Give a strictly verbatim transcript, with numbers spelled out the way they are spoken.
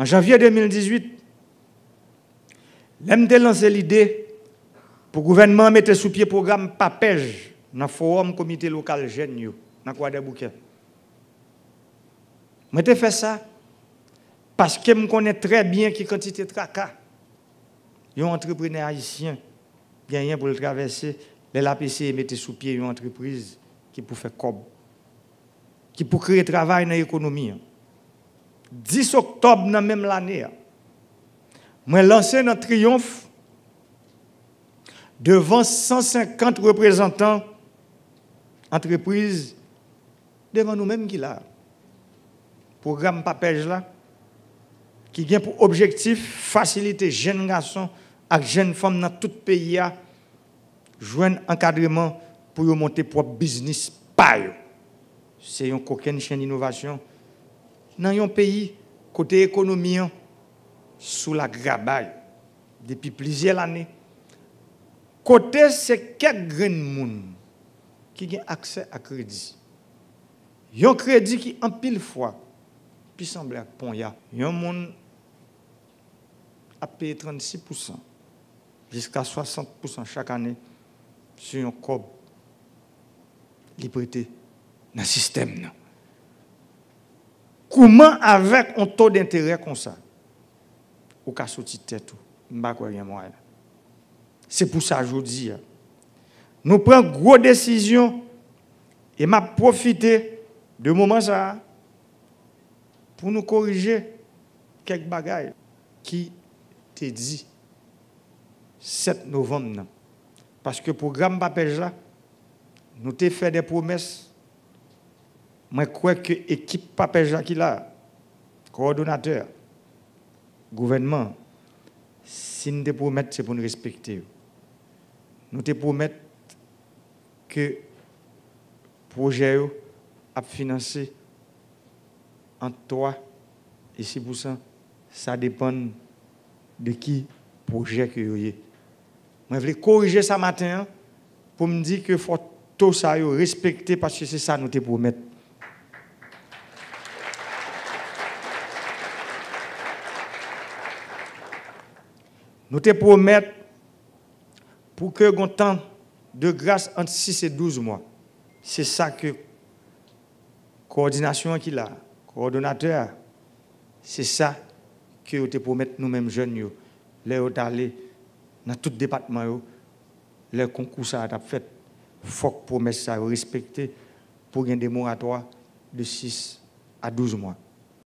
An janvye de mil dizuit, lè m te lanse lide pou gouvènman an mete sou pye pwogram PAPEJ nan Fowòm Komite Lokal Jèn yo nan Kwadèboukè, mwen te fè sa paske m konnen trè byen ki kantite traka yon antreprenè ayisyen genyen pou l travèse lè l ap eseye mete sou pye yon antrepriz ki pou fè kòb, ki pou kreye travay nan ekonomi an. Dis oktòb nan menm lane a, mwen lanse nan triyonf devan san senkant reprezantan antrepriz devan nou menm ki la a. Pwogram PAPEJ la, ki gen pou objektif fasilite jèn gason ak jèn fanm nan tout peyi a jwenn ankadreman pou yo monte pwòp biznis pa yo. Se yon kokennchenn inovasyon nan yon peyi kote ekonomi an sou lagrabay depi plizyè lane, kote se kèk grenn moun ki gen aksè a kredi. Yon kredi ki anpil fwa pi sanble ak ponya. Yon moun ap peye trannsis pousan jiska swasant pousan chak ane sou yon kòb li prete nan sistèm nan. Kouman avèk yon to denterè konsa ou ka soti tèt ou? M pa kwè gen mwayen. Se pou sa jodi a, nou pran gwo desizyon e m ap pwofite de moman sa a pou nou korije kèk bagay ki te di sèt novanm nan. Paske pwogram PAPEJ la, nou te fè de pwomès. Mwen kwè ke ekip PAPEJ la ki la, kowòdonatè a, gouvènman an, si n te pwomèt, se pou n respekte yo. Nou te pwomèt ke pwojè yo ap finanse ant twa e sis pousan, sa depann de ki pwojè ke yo ye. Mwen vle korije sa maten an pou m di ke fò to sa yo respekte, paske se sa nou te pwomèt. Nou te pwomèt pou ke gon tan de gras ant sis e douz mwa. Se sa ke kowòdinasyon an ki la, kowòdonatè a, se sa ke yo te pwomèt nou menm jèn yo lè yo t ale nan tout depatman yo, lè konkou sa a t ap fèt. Fòk pwomès sa yo respekte pou gen de moratwa de sis a douz mwa.